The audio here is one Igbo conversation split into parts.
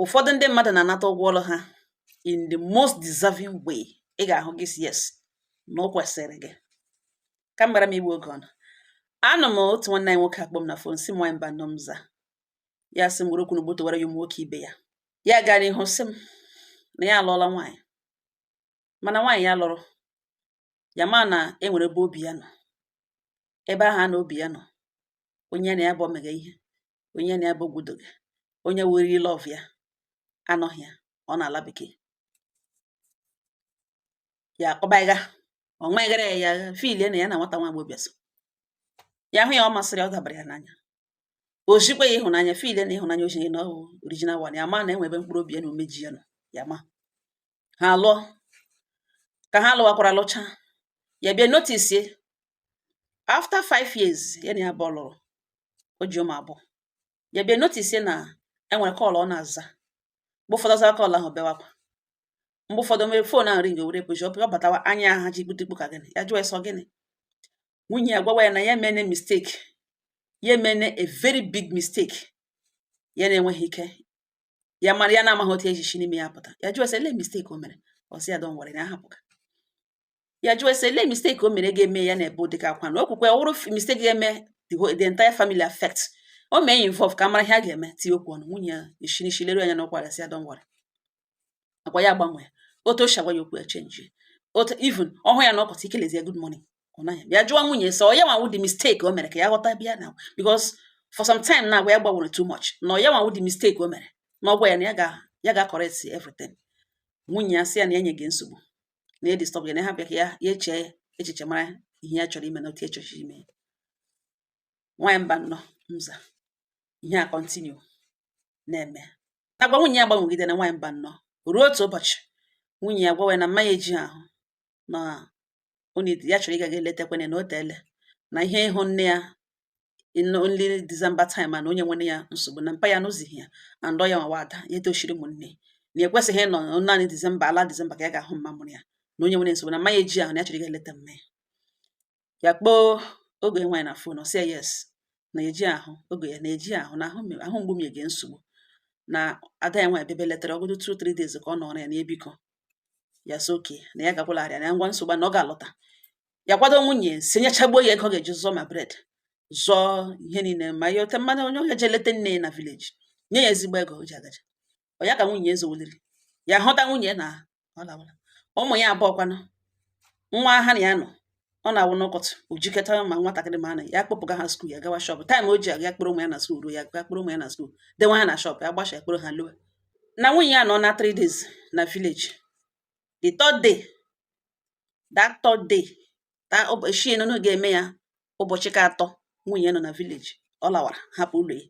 Ụfọdụ ndị mmadụ na-anata ụgwọ ọrụ ha in the most deserving way. Ị ga-ahụ gị sị yes, na o kwesịrị gị. Ka m gbara m igbu oge ọnụ, anụ m otu nwanne anyị nwoke akpọ m na phone, si m nwanyị mba nọ m za ya, sị m were okwu na gbotowara ya ụmụ nwoke ibe ya. Ya gara n'ihu sị m na ya alụọla nwaanyị, mana nwaanyị ya lụrụ ya ma na e nwere ebe obi ya nọ, ebe ahụ a na obi ya nọ, onye ya na ya bụ omega ihe, onye ya na ya bụ ogwudoge, onye were love ya anọghị ya, ọ na-ala bekee. Ya akọbaiga ọ nwegara ya, ya filie na ya na nwata nwa agbọghọbịa so ya hụ ya, ọ masịrị ya, ọ dabara ya n'anya, o jikwa ya ịhụnanya, filie na ịhụnanya o ji na ọ original one. Ya ma na enwe ebe mkpụrụ obi ya na umeji ya nọ. Ya ma ha lụọ, ka ha lụwakwara lụcha, ya bịa notice after 5 years ya na ya bụ lụrụ, o ji ụmụ abụọ. Ya bịa notice na enwere call ọ na-aza. Mgbe ụfọdụ ọzara call ahụ, bịawakwa. Mgbe ụfọdụ mere phone ahụ ring, were pụchi, ọ batawa anya ha ji kputikpu ka gịnị. Ya jụọ ya sọ gịnị. Nwunye ya gwawa ya na ya mene mistake, ya emene a very big mistake, ya na-enweghị ike ya mara, ya na-amaghị otu ejichi n'ime ya pụta. Ya jụọ sị ele mistake o mere. Ọ sị ya don't worry, na ya hapụga. Ya jụọ sị ele mistake o mere ga-eme ya na-ebe ụdịka akwa, na okwukwe ọ wụrụ mistake ga-eme the entire family affect, o mee ya involve, ka mara ihe a ga-eme, tinye okwu ọnụ. Nwunye ya eshinishi leru anya n'ụkwara, sị ya don't worry. Agwa ya agbanwe, otu o si agwa ya okwu ya change, otu even ọhụ ya na ọkọta ikelezi ya good morning, ọ naghị. Ya jụọ nwunye sị ọ ya nwa the mistake o mere, ka ya ghọta bịa na because for some time na agwa ya gbanwere too much, na ọ ya nwa the mistake o mere, na ọ gwa ya na ya ga correct everything. Nwunye ya sị ya na ya nye gị nsogbu, na ya disturb ya, na ya hapụ ya ka ya ya echee echiche mara ihe ya chọrọ ime na otu ya chọrọ ime ya. Nwaanyị mba nnọọ nza, ihe a continue na-eme, agwa nwunye ya gbanwegide na nwaanyị mba nnọọ. Ruo otu ụbọchị, nwunye ya gwawa ya na mmanya eji ahụ na o need ya, chọrọ ịga ga eletakwana na o teele na ihe ịhụ nne ya in only December time, na onye nwere ya nsogbu na mpa ya anụzighị ya, and ọ ya nwawa ada ya etochiri ụmụnne, na ekwesịghị ịnọ naanị December, ala December ka ya ga-ahụ mma mụrụ ya, na onye nwere nsogbu na mmanya eji ahụ, na ya chọrọ ịga eleta mma ya. Ya kpọọ oge nwaanyị na phone, ọ sị ya yes, na eji ahụ oge ya na-eji ahụ na ahụ ahụ mgbu m ge nsogbu, na ada ya nwaanyị bịa letara ọgụdụ 2-3 days ka ọ nọrọ ya na ebiko. Ya sị oke na ya gakwụlarịa na ngwa nsogbu na ọ ga-alọta. Ya kwado nwunye si nyechagbuo ya ego ọ ga-eji zụọ ma bread, zụọ ihe niile, ma ya ote mmanụ, onye ọ ga-eje leta nne ya na village, nye ya ezigbo ego o ji agaja. Ọ ya ka nwunye ezowuliri ya hụta nwunye na ọ lawara ụmụ ya abụọ kwanụ, nwa ha na ya nọ. Ọ na-awụ n'ụkọtụ o jikọta ma nwatakịrị ma na ya kpọpụga ha school, ya gawa shop. Time o ji aga kpọrọ ụmụ ya na school ruo, ya ga kpọrọ ụmụ ya na school, dewe ha na shop, ya gbasha, kpọrọ ha lowe. Na nwunye ya nọ na 3 days na village. The third day, that third day, that ụbọchị enono ga-eme ya ụbọchị ka atọ nwunye ya nọ na village, ọ lawara hapụ ụlọ ya.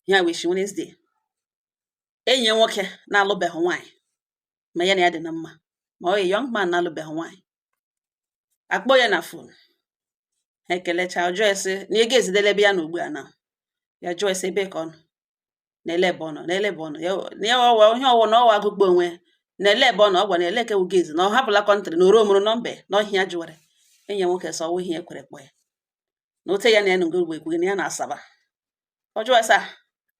Ya wee shi Wednesday, enyi ya nwoke na-alụbeghị nwaanyị, ma ya na ya dị na mma, ma ọ young man na-alụbeghị nwaanyị, akpọ ya na phone. Ha ekelecha, ọ jụọ ya sị na ego ezidela ebe ya nọ ugbu a. Na ya jụọ ya sị ebe ka ọ nọ, na-ele ebe ọ nọ, na-ele ebe ọ nọ ya, na ya ọwa ihe ọwụ na ọwa agụkpọ onwe ya, na-ele ebe ọ nọ. Ọ gwa na ele ke wugo ezi na ọ hapụla country, na oro mụrụ nọmba na ọhịa. Ya jụwara enyi ya nwoke sọ ọwụ ihe ya kwere kpọ ya na ote ya na ya nọgo ugbo ekwughị na ya na Asaba. Ọ jụọ ya sị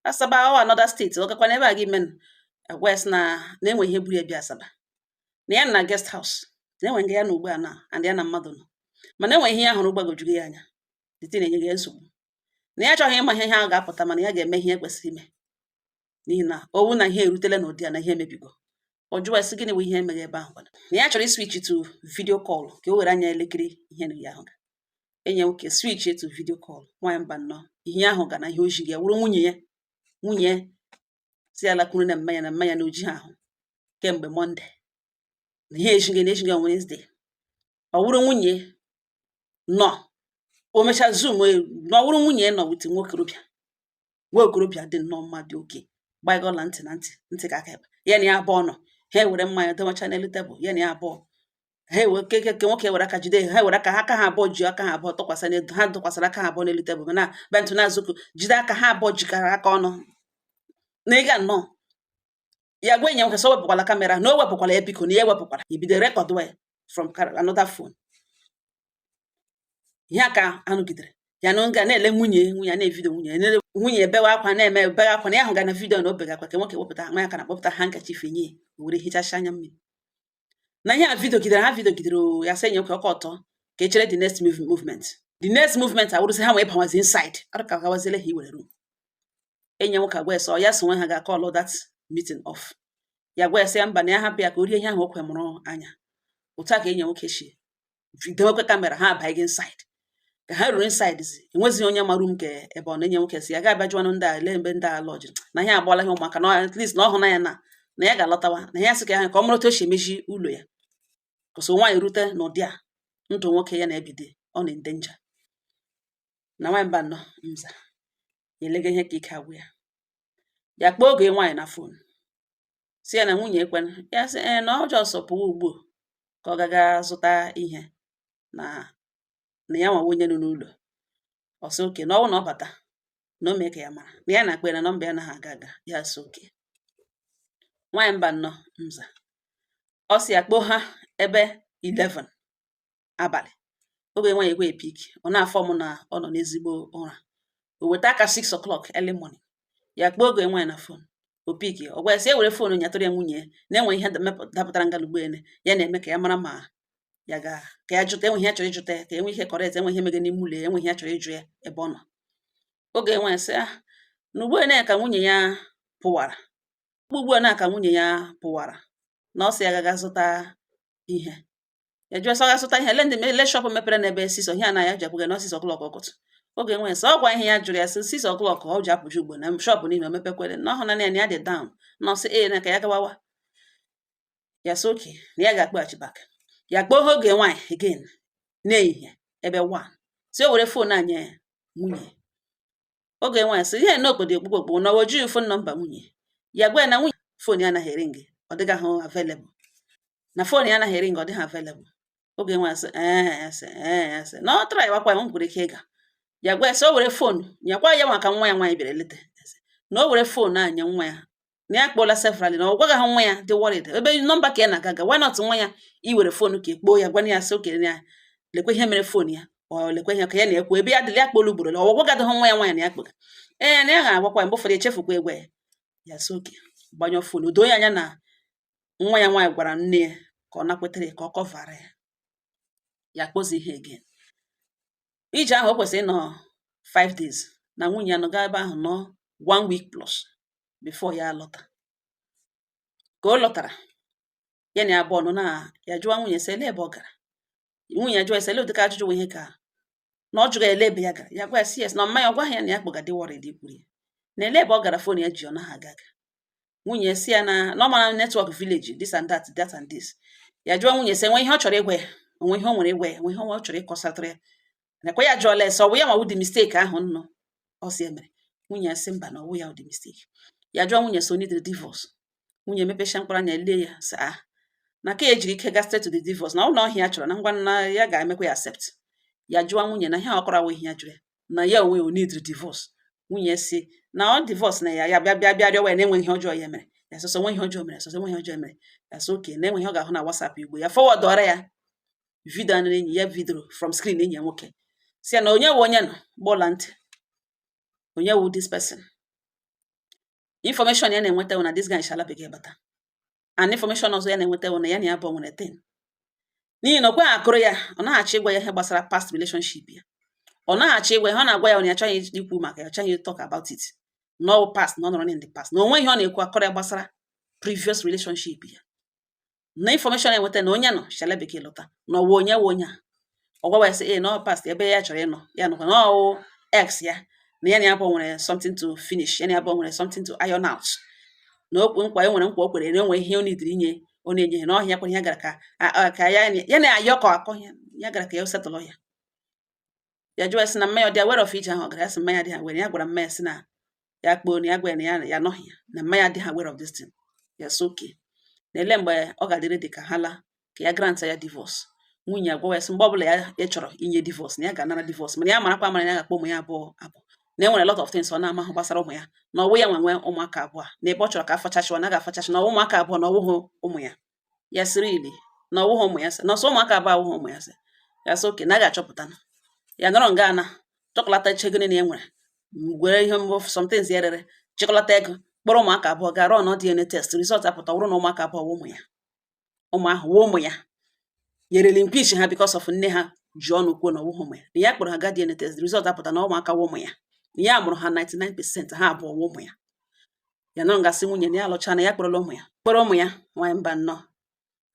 Asaba ọ another state, ọ gakwa n'ebe a gị menụ? Agwa ya sị na na-enwe ihe buru ya bịa Asaba, na ya na guest house, na enwe nga ya na ugbu a na and ya na mmadụ nọ, mana enwe ihe ya hụrụ gbagojuru ya anya, the thing na-enye ya nsogbu, na ya achọghị ịma ihe ahụ ga-apụta, mana ya ga-eme ihe kwesịrị ime, n'ihi na owu na ihe erutela n'ụdị a na ihe emebigo. Ọ jụwa sị gịnị bụ ihe emeghe ebe ahụ gwara na ya chọrọ iswitch to video call, ka o were anya elekere ihe na ya ahụ ga. Enyi ya nwoke switch to video call. Nwaanyị mba nnọọ, ihe ahụ ga na ihe oji ga wụrụ nwunye ya. Nwunye ya si ya lakwuru na mmanya, na mmanya na oji ha ahụ kemgbe Monday, na ihe ejighị na ejighị on Wednesday. Ọ wụrụ nwunye nọ, o mechaa zoom na ọ wụrụ nwunye nọ with nwa okorobịa, nwa okorobịa dị nnọọ mma, dị oke gbagọla ntị na ntị ntị ka aka ekpe. Ya na ya abụọ nọ, ha ewere mmanya dowacha n'elu tebụl. Ya na ya abụọ, ha ewe ke ke nwoke were aka jide ha, were aka ha, aka ha abụọ ji aka ha abụọ tụkwasị n'elu, ha tụkwasịrị aka ha abụọ n'elu tebụl, mana bentụ na-azụkụ jide aka ha abụọ jikọrọ aka ọnụ na ịga nnọọ. Ya gwa enyi ya nwoke sọ wepụkwala camera, na o wepụkwala ya biko, na ya ewepụkwala. Ya bido record ya from another phone. Ihe a ka anụgidere. Ya na nga na-ele nwunye, nwunye na-evideo, nwunye na-ele nwunye bewe akwa, na-eme bewe akwa na ya hụ ga na video na o bega akwa. Ka nwoke wepụta nwa ya ka na-akpọpụta handkerchief enye ya, o were hichasị anya mmiri na ihe a. Video gidere ha, video gidere o. Ya sị enyi nwoke ọkọ ọtọ ka echere the next movement. The next movement awụrụsị ha wee bawazi inside arụ ka gawaziele ha iwere room. Enyi ya nwoke agwa ya sị ọ ya so nwe ha ga call that meeting off. Ya gwa ya sị ya mba, na ya hapụ ya ka o rie ihe ahụ o kwe mụrụ anya. Otu a ka enyi ya nwoke si dewekwe camera ha abaghị inside. Ka ha ruru inside zi, enwezighị onye ma room ke ebe ọ na. Enyi nwoke si ya ga abịa jụanụ ndị a lee mgbe ndị a lọjiri na ihe agbọọla ihe ụmụaka na at least na ọ hụ na ya na ya ga-alọtawa na ya sị ka ya ka ọ mara otu o si emeji ụlọ ya kọsọ nwaanyị rute n'ụdị a ndụ nwoke ya na-ebido ọ na danger na nwaanyị mba nnọọ nza ya elega ihe ka ike agwụ ya. Ya kpọọ oge nwaanyị na phone, si ya na nwunye ekwenụ. Ya sị ee, na ọ just pụwa ugbu ka ọ gaga zụta ihe na ya nwawa onye nọ n'ụlọ. Ọ sị okay, na ọ wụ na ọ bata na o mee ka ya mara na ya na-akpọ ya na number ya anaghị aga aga. Ya sị okay. Nwaanyị mba nnọọ nza, ọ sị ya kpọọ ha ebe 11 abalị. Oge nwaanyị ekwe epick, ọ na-afọ m na ọ nọ n'ezigbo ụra. O weta aka 6 o'clock early morning, ya kpọọ oge nwaanyị na phone, o pick. Ọ gwa ya sị e were phone nyatụrụ ya nwunye ya na-enwe ihe dapụtara ngalugbo ene ya na-eme ka ya mara ma ya ga ka ya jụta enwe ihe ya chọrọ ịjụta ya, ka enwe ihe correct, enwe ihe mege n'ime ụlọ ya, enwe ihe ya chọrọ ịjụ ya ebe ọ nọ. Oge nwaanyị sị ah, na ugbu a na ka nwunye ya pụwara, ugbu a na ka nwunye ya pụwara, na ọ sị ya gaga zụta ihe. Ya jụọ sị ọ ga zụta ihe ele ndị ele shop mepere n'ebe six ihe a na ya ji akwụga na 6 o'clock ụtụtụ. Oge nwaanyị sị ọ gwa ihe ya jụrụ ya sị 6 o'clock ọ ji apụju ugbo na shop niile o mepekwere, na ọ hụ na ya na ya dị down, na ọ sị ee, na ka ya gawawa. Ya sị okay, na ya ga-akpọghachi back. Ya kpọọ oge nwaanyị again n'ehihie ebe 1, si o were phone a nye nwunye. Oge nwaanyị sị ihe na okpodi okpukpe okpukpe na o jighị phone number nwunye. Ya gwa ya na nwunye phone ya anaghị ering, ọ dịghị ahụ available, na phone ya anaghị ering, ọ dịghị available. Oge nwaanyị sị ee, ya sị ee, ya sị na ọ try wakwa ya nwekwara ike ịga. Ya gwa ya sị o were phone nyakwa ya maka nwa ya nwaanyị bịara eleta, na o were phone a nye nwa ya, na ya kpọọla severally na ọ gwaghị ahụ nwa ya dị worried ebe number ka ya na-aga aga. Why not nwa ya iwere phone ka ekpoo ya, gwana ya sị okenye ya lekwe ihe mere phone ya, ọ lekwe ihe ka ya na-ekwu ebe ya dịla ya kpọọla ugboro ole, ọ gwagaghị nwa ya nwaanyị na ya kpọga ee, na ya ga-agwakwa ya mgbe ụfọdụ echefukwa egwe ya. Ya sị okay, gbanyụọ phone. O doo ya anya na nwa ya nwaanyị gwara nne ya ka ọ nakwetere ya ka ọ covera ya. Ya kpọzi ihe again. Ije ahụ o kwesịrị ịnọ 5 days na nwunye ya nọ gaa ebe ahụ nọ one week plus before ya alọta. Ka ọ lọtara, ya na ya abụọ nọ na ya jụọ nwunye sị ele ebe ọ gara. Nwunye ya jụọ ya sị ele ụdịka ajụjụ nwe ihe ka na ọ jụrụ ya ele ebe ya gara. Ya gwa ya sị yes, na mma ya ọ gwaghị ya na ya kpọga dị worried ikwuru ya na ele ebe ọ gara, phone ya ji ọ naghị aga aga. Nwunye si ya na ọ mara network village, this and that, that and this. Ya jụọ nwunye sị enwe ihe ọ chọrọ ịgwa ya, onwe ihe o nwere ịgwa ya, enwe ihe ọ chọrọ ịkọsatụrụ ya. Nakwa ya jụọla ya sị ọ bụ ya ma wụ the mistake ahụ nnụ ọ sị emere. Nwunye ya sị mba, na ọ wụ ya wụ the mistake. Ya jụọ nwunye sị o need divorce. Nwunye mepecha mkpụrụ anya lee ya sị ah, na ka ejiri ike ga straight to the divorce, na ọ na ọhịa ya chọrọ na ngwa na ya ga-emekwa ya accept. Ya jụọ nwunye na ihe ọ kọrọ awụ ihe ya jụrụ ya, na ya onwe ya o need divorce. Nwunye si na ọ divorce na ya ya bịa bịa bịa rịọwa ya na enweghị ihe ọjọọ ya mere. Ya sọsọ nwe ihe ọjọọ mere, sọsọ nwe ihe ọjọọ mere. Ya sị okay, na enwe ihe ọ ga-ahụ na WhatsApp igbo. Ya forward ọra ya video a enyi ya video from screen enyi ya nwoke, si ya na onye wụ onye nọ gbọla ntị, onye wụ this person. Information ya na-enweta wụ na this guy shala bekee bata, and information ọzọ ya na-enweta wụ na ya na ya bụ nwere ten, n'ihi na ọ kweghị akụrụ ya. Ọ naghị ịgwa ya ihe gbasara past relationship ya, ọ naghị ịgwa ya. Ọ na-agwa ya na ya achọghị ikwu maka ya, ọ chọghị talk about it, no past, na ọ nọrọ in the past, na onwe ihe ọ na-ekwu akọrọ ya gbasara previous relationship ya. Na information enweta na onye nọ shala bekee lọta, na ọwụ onye wụ onye a. Ọ gwawa ya sị ee, na ọ past ebe ya chọrọ ịnọ ya nọkwa na ọwụ ex ya, na ya na ya bụ nwere something to finish, ya na ya bụ nwere something to iron out, na okwu nkwa e nwere, nkwa o kwere na enwe ihe ọ nidiri inye, ọ na-enye na ọhịa kwere ihe gara ka ka ya ya na-ayọ ka akọ ya ya gara ka ya settle ya. Ya jụọ ya sị na mmanya ọ dị aware of ije ahụ ọ gara. Ya sị mmanya dị ha were ya gwara mmanya sị na ya kpoo na ya gwa ya na ya ya anọghị ya, na mmanya dị ha aware of this thing. Ya sị okay, na ele mgbe ọ ga-adịrị dị ka ha laa ka ya grant ya divorce. Nwunye agwawa ya sị mgbe ọbụla ya chọrọ inye divorce na ya ga-anara divorce, mana ya marakwa amara na ya ga-akpọ ụmụ ya abụọ abụọ, na e nwere lot of things ọ na-amahụ gbasara ụmụ ya, na ọwụ ya nwe nwe ụmụaka abụọ a, na ebe ọ chọrọ ka afọchachiwa na a ga-afọchachi, na ọwụ ụmụaka abụọ, na ọwụghụ ụmụ ya. Ya sịrị ili na ọwụghụ ụmụ ya, sị na ọsọ ụmụaka abụọ awụghụ ụmụ ya. Sị ya sị okay, na a ga-achọpụta ya nọrọ nga ana Chọkọlata ego niile e nwere, were ihe mbụ, somethings ya rere, chịkọlata ego, kpọrọ ụmụaka abụọ gaa rụọ DNA test. Result apụta, wụrụ na ụmụaka abụọ wụ ụmụ ya. Ụmụ ahụ wụ ụmụ ya. Ya relinquish ha because of nne ha ji ọnụ kwuo na ọwụghị ụmụ ya, na ya kpọrọ ha gaa DNA test, result apụta na ụmụaka wụ ụmụ ya, na ya mụrụ ha 99%, ha abụọ wụ ụmụ ya. Ya nọrọ ngasị nwunye na ya alụcha, na ya kpọrọla ụmụ ya, kpọrọ ụmụ ya. Nwaanyị mba nnọọ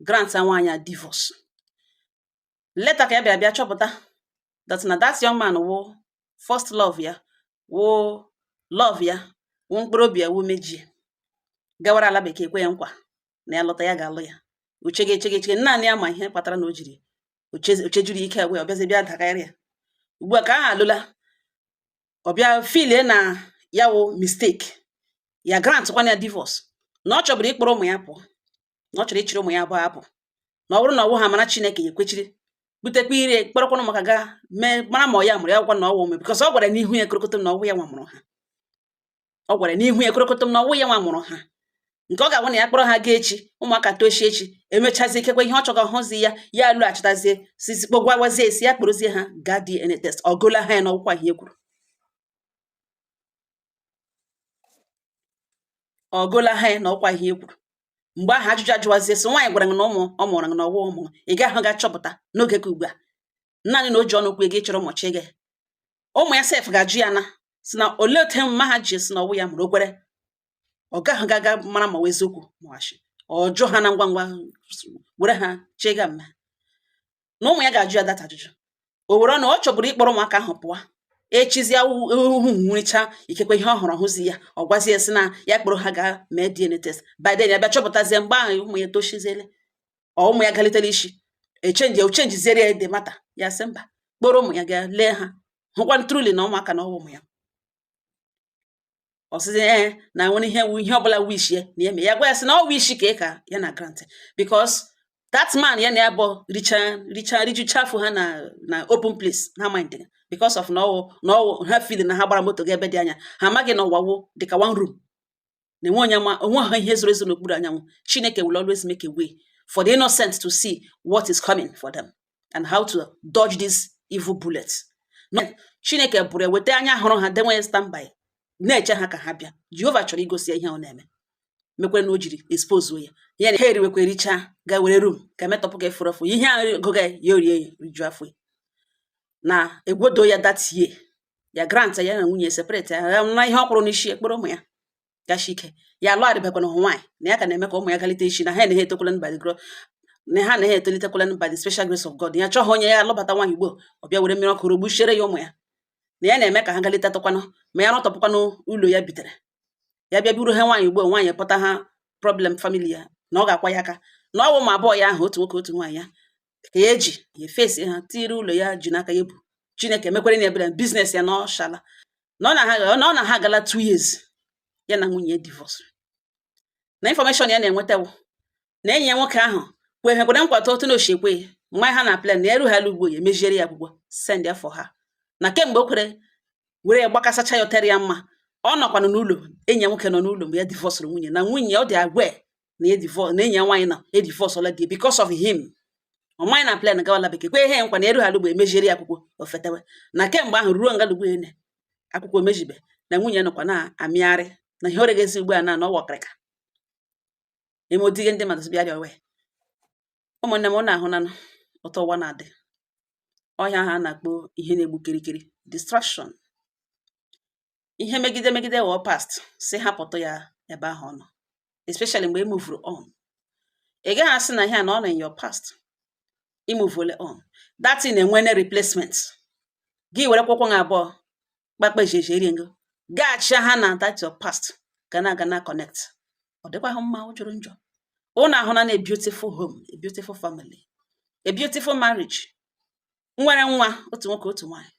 grant nwaanyị a divorce later, ka ya bịa bịa chọpụta that na that young man wụ first love ya, wụ love ya, wụ mkpụrụ obi ya, wụ mejie gawara ala bekee, kwe ya nkwa na ya lọta, ya ga-alụ ya. Ochege, echege, echege, naanị ya ma ihe kpatara na o jiri ochejuru ike wee ọ bịazi bịa dakarị ya ugbu a ka ahụ alụla. Ọ bịa feelie na ya wụ mistake ya grant kwana ya divorce, na ọ chọburu ịkpọrọ ụmụ ya pụọ, na ọ chọrọ ịchịrị ụmụ ya abụọ apụ, na ọ bụrụ na ọwụ ha mara Chineke, ya ekwechiri butekwa ire kpọrọkwanụ maka gaa mee mara ma ọ ya mụrụ ya gwa na ọwụ ụmụ, because ọ gwara n'ihu ya korokotom na ọwụ ya nwa mụrụ ha. Ọ gwara n'ihu ya korokotom na ọwụ ya nwa mụrụ ha, nke ọ ga-abụ na ya kpọrọ ha gaa echi, ụmụaka tochie echi, emechazie ikekwe ihe ọ chọga hụzi ya, ya alụghachitazie sisi kpọgwawazie esi ya kpọrọzie ha gaa DNA test. Ọ gola ha ya na ọgwụkwa ihe kwuru, ọ gola ha ya na ọkwa ihe kwuru. Mgbe ahụ ajụjụ ajụwazie sị nwaanyị gwara gị na ụmụ ọ mụrụ gị na ọwụ ụmụ, ị gaghị ga chọpụta n'oge ka ugbu a naanị na o ji ọnụ kwue gị chọrọ ụmụ chi gị. Ụmụ ya sef ga-ajụ ya na si na olee otu mma ha ji esi na ọwụ ya mụrụ. O kwere ọ gaghị ga mara ma ọ eziokwu ma ọ asị. Ọ jụ ha na ngwa ngwa were ha chega mma na ụmụ ya ga-ajụ ya data ajụjụ. O were ọnụ ọ chọburu ịkpọrọ ụmụaka ahụ pụọ echizi ohu nwuricha, ikekwe ihe ọ hụrụ hụzi ya, ọ gwazie sị na ya kpọrọ ha gaa mee DNA test. By then ya bịa chọpụtazie mgbe ahụ ụmụ ya tochiziele, ọ ụmụ ya galitela isi, echange ochangeziere ya the matter. Ya sị mba, kpọrọ ụmụ ya gaa lee ha, hụkwa truly na ụmụaka na ọwụ ụmụ ya. Ọ sịzi ee na nwere ihe wu ihe ọbụla wish ya na eme ya, gwa ya sị na ọ wish ka ị ka ya na grant, because that man ya na ya bụ richa richa rijucha afọ ha na open place na mind, because of na ọwụ na ọwụ ha feel na ha gbara moto ga ebe dị anya, ha amaghị na ụwa wụ dịka one room, na enwe onye ma onwe ha ihe zoro ezo n'okpuru anyanwụ. Chineke will always make a way for the innocent to see what is coming for them and how to dodge this evil bullet. Chineke bụrụ eweta anya hụrụ ha denwe standby na-eche ha ka ha bịa. Jehova chọrọ igosi ya ihe ọ na-eme, mekwere na o jiri expose ya. Ya na ha eriwekwa ericha, ga were room ka metọpụ ka efuru afọ ihe ahụ gụga ya, orie ya rijuo afọ na egwodo ya. That year ya grant ya na nwunye separate ya na ihe ọ kwụrụ n'isi ekpere ụmụ ya gashi ike. Ya alụgharịbakwana hụ nwaanyị, na ya ka na-eme ka ụmụ ya galite isi, na ha na ha etokwala by the na ha na ha etolitekwala by the special grace of God. Ya chọghị onye ya alụbata nwaanyị ugbo, ọ bịa were mmiri ọkụ rogbuchiere ya ụmụ ya, na ya na-eme ka ha galitetụkwanụ, ma ya rụtọpụkwanụ ụlọ ya bitere ya bịa buru ha nwaanyị ugbo, nwaanyị pụta ha problem family ya, na ọ ga-akwa ya aka na ọ bụ ụmụ abụọ ya ahụ, otu nwoke otu nwaanyị, ya ka ya eji ya efesi ha tiri ụlọ ya ji n'aka ya bụ Chineke mekwere na ebere business ya na ọ shala na ọ na ha agala 2 years ya na nwunye divorce. Na information ya na-enweta wụ na enyi ya nwoke ahụ kwerekwere nkwado otu na oshi ekwe nwa ha na plan na eru ha ugbo ya emeziere ya akwụkwọ send ya for ha, na kemgbe o kwere were ya gbakasacha ya otere ya mma. Ọ nọkwanụ n'ụlọ enyi ya nwoke nọ n'ụlọ mgbe ya divorce nwunye, na nwunye ọ dị aware na ya divorce, na enyi ya nwaanyị na e divorce ọla di because of him. Ọ maghị na plan gawala bekee kwe ihe nkwa na eru ha ugbo emeziere ya akwụkwọ ofetewe, na kemgbe ahụ ruo ngalugbo ene akwụkwọ emejibe, na nwunye nọkwa na-amịgharị na ihe oregezi ugbu a na na ọwa ọkịrịka eme odige ndị mmadụ bịa rịọ wee. Ụmụnne m, na-ahụ nanụ ụtọ ụwa na-adị ọhịa ahụ a na-akpọ ihe na-egbu kirikiri distraction, ihe megide megide wụọ past, si hapụtụ ya ebe ahụ ọ nọ, especially mgbe ị movuru on. Ị gaghị asị na ihe a na ọ nọ in your past, ị movele on, that thing na-enwe replacement. Gị were kwụkwọ gị abụọ kpakpa ejeje eri ngo gaghachi ha na that your past ga na-aga na connect. Ọ dịkwaghị mma, ọ jụrụ njọ. Ụnụ ahụ na a beautiful home, a beautiful family, a beautiful marriage, nwere nwa otu nwoke otu nwaanyị,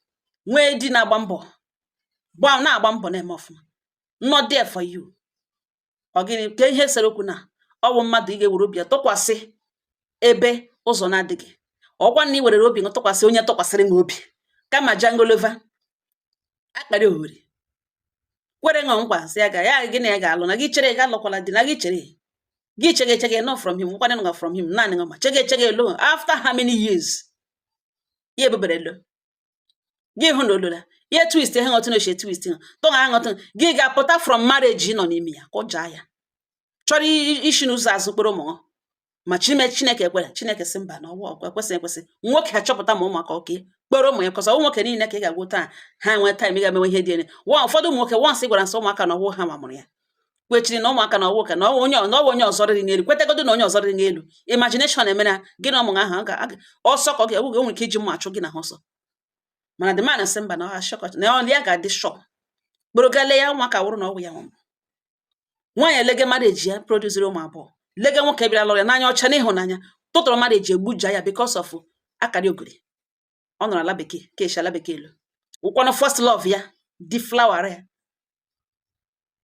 nwee di na-agba mbọ gba na-agba mbọ na-eme ọfụma, not there for you. Ọ gịnị ka ihe sere okwu na ọ bụ mmadụ ị ga-ewere obi ya tụkwasị ebe ụzọ na-adịghị? Ọkwa na ị werere obi gị tụkwasị onye tụkwasịrị m obi kama jangolova akpara ohere kwere ṅụ nkwa sị ya ga ya gị na ya ga-alụ, na gị chere ga alụkwala di, na gị chere gị chege chege no from him nkwanụ nga from him naanị ma chege chege lo. After how many years ya ebubere lo gị hụ na olola Ya twist ha otu na-eche twist ha tụgha aṅụtụ gị ga-apụta from marriage ị nọ n'ime ya, kụjaa ya, chọrọ isi n'ụzọ azụ kpọrọ ụmụ. Ma chime Chineke ekwere, Chineke sị mba, na ọwụ ọkwa ekwesịghị ekwesị. Nwoke achọpụta ma ụmụaka oke kpọrọ ụmụ ya kọsọ. Ụmụ nwoke niile ka ị ga-agwụ taa ha nwee time ị ga-emewe ihe dị elu wa. Ụfọdụ ụmụ nwoke, once ị gwara nsọ ụmụaka na ọwụ ha ma mụrụ ya, kwechiri na ụmụaka na ọwụ ka na ọwụ onye, na ọwụ onye ọzọ rịrị n'elu, kwetegodo na onye ọzọ rịrị n'elu. Imagination emere gị na ụmụ ahụ ọsọ ka ọ ga-ewu, nwere ike iji mma achụ gị na ha ọsọ. Mana the man sị mba, na ọ ashọkọ na ọ ya ga-adị shọ kpụrụ gaa lee ya ụmụaka wụrụ na ọwụ ya nwụrụ. Nwaanyị elege marriage ya produsiri ụmụ abụọ, lege nwoke bịara lụrụ ya n'anya ọcha n'ịhụnanya, tụtụrụ marriage, egbuja ya because of akara ogiri. Ọ nọrọ ala bekee keshi, ala bekee elu wụkwanụ first love ya di flower ya.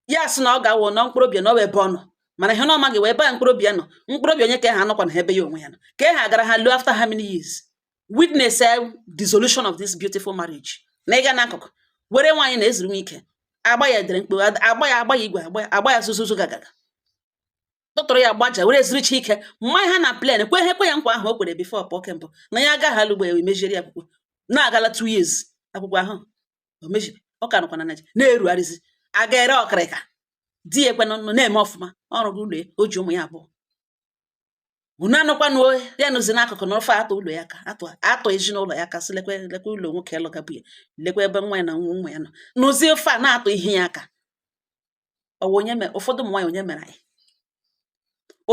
Ya sị na ọ ga-awụ na mkpụrụ obi na ọ bụ ebe ọ nọ, mana ihe na ọ maghị wee ebe a mkpụrụ obi ya nọ, mkpụrụ obi onye ka ha anọkwa na ebe ya onwe ya nọ, ka ha gara ha luo after how many years, witness a dissolution of this beautiful marriage. Na ịga n'akụkụ were nwaanyị na-ezuru m ike, agba ya edere mkpu, agba ya, agba ya igwe, agba ya, agba ya zuzuzu gagaga, tụtụrụ ya, gbaja were zuricha ike mmanya ha na plan kwe ha, ekwe ya nkwa ahụ o kwere before pụọ kembụ na ya agaghị alụ ugbo ya mejiere ya akwụkwọ na-agala 2 years, akwụkwọ ahụ o mejiri, ọ ka nọkwa na Naịjirịa na-erugharịzi aga ere ọkịrịka. Di ya ekwe nọ na-eme ọfụma, ọ rụrụ ụlọ ya, o ji ụmụ ya abụọ. Unu anụkwanụ ya nụzi n'akụkụ na ofe atụ ụlọ ya ka atụ atụ ezinụlọ ya aka, sị lekwe lekwe ụlọ nwoke lụgabụ ya, lekwe ebe nwa ya na nwa ya nọ nụzi ofe a na-atụ ihe ya aka. Ọwụ onye ụfọdụ ụmụ nwaanyị, onye mere anyị,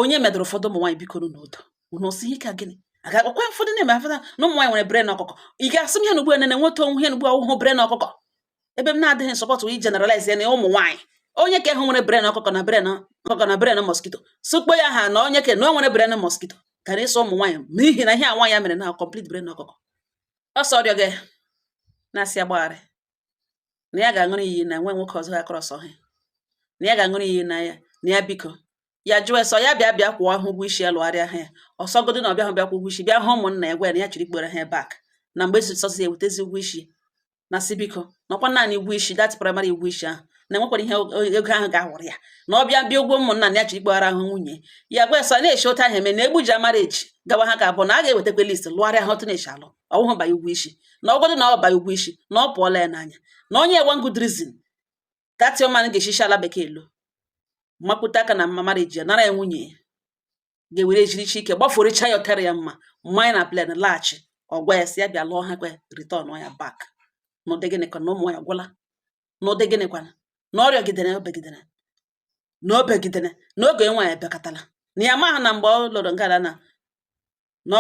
onye medụrụ ụfọdụ ụmụ nwaanyị? Biko n'udo unu osi ihe ka gịnị aga ọkwa. Ụfọdụ na-eme afọta na ụmụ nwaanyị nwere brain ọkụkọ. Ị ga-asị m ihe na ugbu a na-enweta onwe ihe na ugbu a ọhụhụ brain ọkụkọ, ebe m na-adịghị support i generalize ya na ụmụ nwaanyị. Onye ka ahụ nwere brain ọkụkọ na brain ọkụkọ na brain mosquito, sụkpo ya ha na onye ke na o nwere brain mosquito kara ịsọ ụmụ nwaanyị, n'ihi na ihe a nwaanyị ya mere na complete brain ọkụkọ. Ọsọ ọrịọ gị na-asị agbagharị na ya ga-aṅụrụ iyi na nwe nwoke ọzọ ga-akọrọ ọsọ ha, na ya ga-aṅụrụ iyi na ya, na ya biko ya jụọ ese ya bịa bịa kwụọ ahụ ụgwọ isi ya, lụgharịa ha ya. Ọsọgodo na ọbịa hụ bịa kwụ ụgwọ isi, bịa hụ ụmụnna ya, gwa ya na ya chọrọ ikpere ha back na mgbe esi sọsọ ya ewetezi ụgwọ isi, na sị biko nọkwa naanị ụgwọ isi, that primary ụgwọ isi ahụ, na enwekwara ihe ego ahụ ga-awụrụ ya, na ọ bịa bịa ụgwọ ụmụnna na ya chọrọ ikpeghara ahụ nwunye ya. Gwa ya sọ na-eshi otu ahụ eme na egbuja marriage gawa ha ka abụọ, na a ga-ewetakwa list lụgharịa ha otu na-eshi alụ ọwụhụ banye ụgwọ isi, na ọgọdụ na ọ banye ụgwọ isi na ọ pụọla ya n'anya, na onye one good reason that your man ga-eshishi ala bekee elu mapụta aka na mma marriage ya, nara ya nwunye ya, ga-ewere ejiricha ike gbaforicha ya otere ya mma mmanya na plane laghachi. Ọgwa ya si ya bịa lụọ ha, kwe return ya back n'ụdị gịnị ka na ụmụ ya gwụla, n'ụdị gịnịkwana na ọrịa gidere o begidere na o begidere na oge nwaanyị ebekatala na ya amaghị na mgbe ọ lụrụ ngala na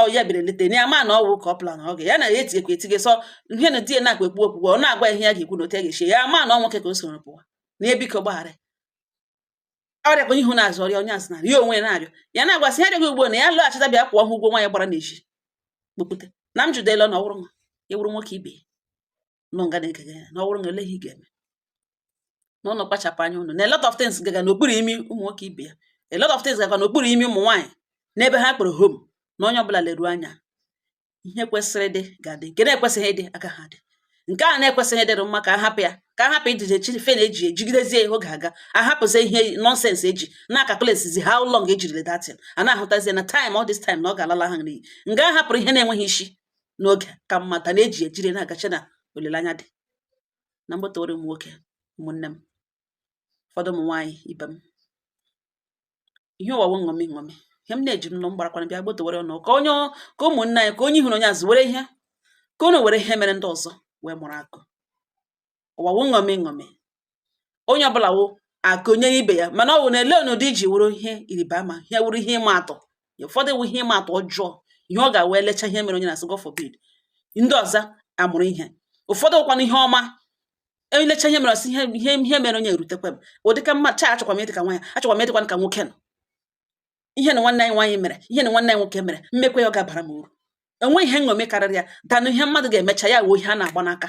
ọ ya bịara eleta na ya ama na ọ wụ ka ọ plan oge ya na ya etigekwa etige sọ ihe na di ya na-akpa ekwu okwu, ọ na-agwa ya ihe ya ga-ekwu na otu ya ga-esi ya ama na ọ nwoke ka o soro pụwa, na ya biko gbaghara ọrịa kwa ihu na-azụ ọrịa onye asị na ya onwe ya na-arịọ ya na-agwasị ya rịọghị ugbo na ya lọghachita bịa kwụọ ha ụgwọ nwaanyị gbara n'ezi kpokpute. Na m jụdela na ọwụrụ ya wụrụ nwoke ibe ya nọ nga na-egege ya, na ọwụrụ na ele ihe ị ga-eme na ụnụ kpachapụ anya ụnụ na a lot of things gaga n'okpuru imi ụmụ nwoke ibe ya, a lot of things gaga n'okpuru imi ụmụ nwaanyị n'ebe ha kpọrọ home, na onye ọbụla leruo anya ihe kwesịrị ịdị ga-adị, nke na-ekwesịghị ịdị aka ha dị, nke a na-ekwesịghị ịdịrị mma ka a hapụ ya, ka a hapụ ijije chi fe na-eji ejigidezie ihe oge aga, ahapụzie ihe nonsense eji na-acalculatezi how long ejirila that thing, a na-ahụtazie na time, all this time na ọ ga-alala ha n'iyi. Nga a hapụrụ ihe na-enweghị isi n'oge ka mmata na-eji ejiri na-agacha na olileanya dị na mgbotowere ụmụ nwoke, ụmụnne m, ụfọdụ ụmụ nwaanyị ibe m. Ihe ụwa wụ nṅomi nṅomi. Ihe m na-eji m nọ m gbarakwana bịa gbotowere ọnụ ka onye, ka ụmụnne anyị, ka onye hụrụ onye azụ were ihe, ka unu were ihe mere ndị ọzọ wee mụrụ akụ. Ụwa wụ nṅomi nṅomi, onye ọbụla wụ akụ nye ibe ya, mana ọ wụ na ele n'ụdị iji wụrụ ihe ịrịba ama, ihe wụrụ ihe ịma atụ. Ụfọdụ wụ ihe ịma atụ ọjọọ, ihe ọ ga-wee lecha ihe mere onye na-asị God forbid, ndị ọzọ amụrụ ihe. Ụfọdụ wụkwanụ ihe ọma, elecha ihe mere ọsị ihe ihe ihe mere onye erutekwa m ụdịka mma cha, achọkwa m ịdị ka nwaanyị, achọkwa m ịdịkwa ka nwoke nọ. Ihe na nwanne anyị nwaanyị mere, ihe na nwanne anyị nwoke mere, mmekwa ya ọ ga-abara m uru. Enwe ihe nṅomi karịrị ya danụ. Ihe mmadụ ga-emecha ya wuo ihe a na-agba n'aka,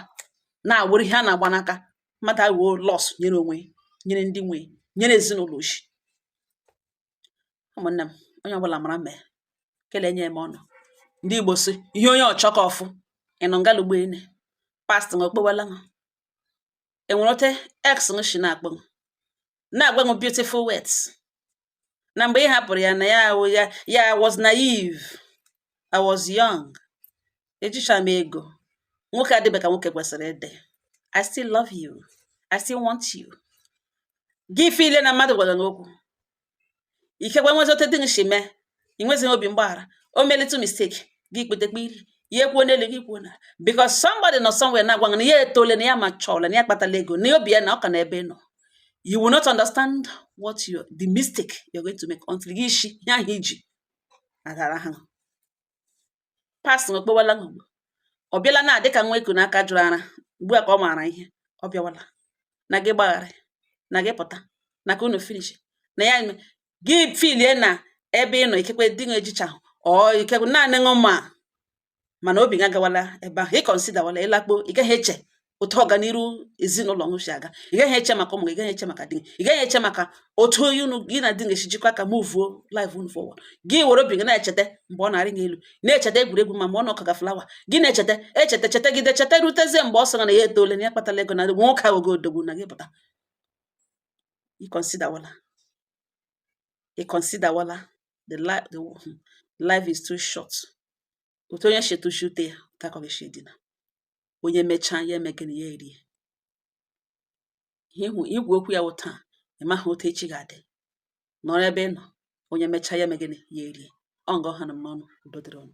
na-awụrụ ihe a na-agba n'aka, mmadụ awuo loss nyere onwe, nyere ndị nwe, nyere ezinụlọ oshi. Ụmụnne m, onye ọbụla mara mee kele nye m ọnụ. Ndị Igbo si ihe onye ọchọ ka ọfụ ịnọ ngalugbo ene past ṅụ okpowala ṅụ enwere ote ex ṅụ shi na-akpọ ṅụ na-agwa ṅụ beautiful words na mgbe ị hapụrụ ya, na ya wụ ya ya was naive, I was young, ejicha m ego, nwoke adịbe ka nwoke kwesịrị ịdị. I still love you, I still want you. Gị feel na mmadụ gwara n'okwu, ikekwe nwezi otu dị gị si mee, ị nwezighị obi mgbaghara. O melitụ mistake, gị kpetekpe iri ya ekwuo n'elu, gị kwuo na because somebody nọ somewhere na-agwa gị na ya etole, na ya ma chọọla, na ya kpatala ego, na obi ya na ọ ka na ebe ị nọ. You will not understand what you the mistake you're going to make until gị isi ihe ahụ iji agara ha past okpowala ugbu ọ bịala na dịka nwa eku n'aka jụrụ ara. Ugbu a ka ọ maara ihe ọ bịawala na gị gbaghara, na gị pụta, na ka unu finish na ya gị filie na ebe ị nọ. Ikekwe di gị ejicha ọ, ikekwe naanị ṅụ, ma mana obi gị agawala ebe ahụ. Ị considerwala ịlakpo, ị gaghị eche otu ọganiru ezinụlọ ṅụ si aga, ị gaghị eche maka ụmụ gị, ị gaghị eche maka di gị, ị gaghị eche maka otu onye unu gị na di ga-esi jikọ aka moveuo life unu forward. Gị were obi gị na-echeta mgbe ọ na-arị gị elu, na-echeta egwuregwu, ma mgbe ọ nọkọga flower, gị na-echeta, echeta, chetegide, cheta, rutezie mgbe ọ sịrị na ya etole, na ya kpatala ego, na nwoke ahụ ogo odogwu, na gị pụta. Ị considerwala, ị considerwala the life. The life is too short. Otu onye si etuchi ute ya, otu aka ọ ga-esi edina. Onye mechaa ya, eme gịnị? Ya erie ihe ihu igwe okwu ya wụ taa. Ị maghị otu echi ga-adị. Nọrọ ebe ị nọ. Onye mechaa ya, eme gịnị? Ya erie. Ọ nga ọha nọ m n'ọnụ. Udo dịrị unu.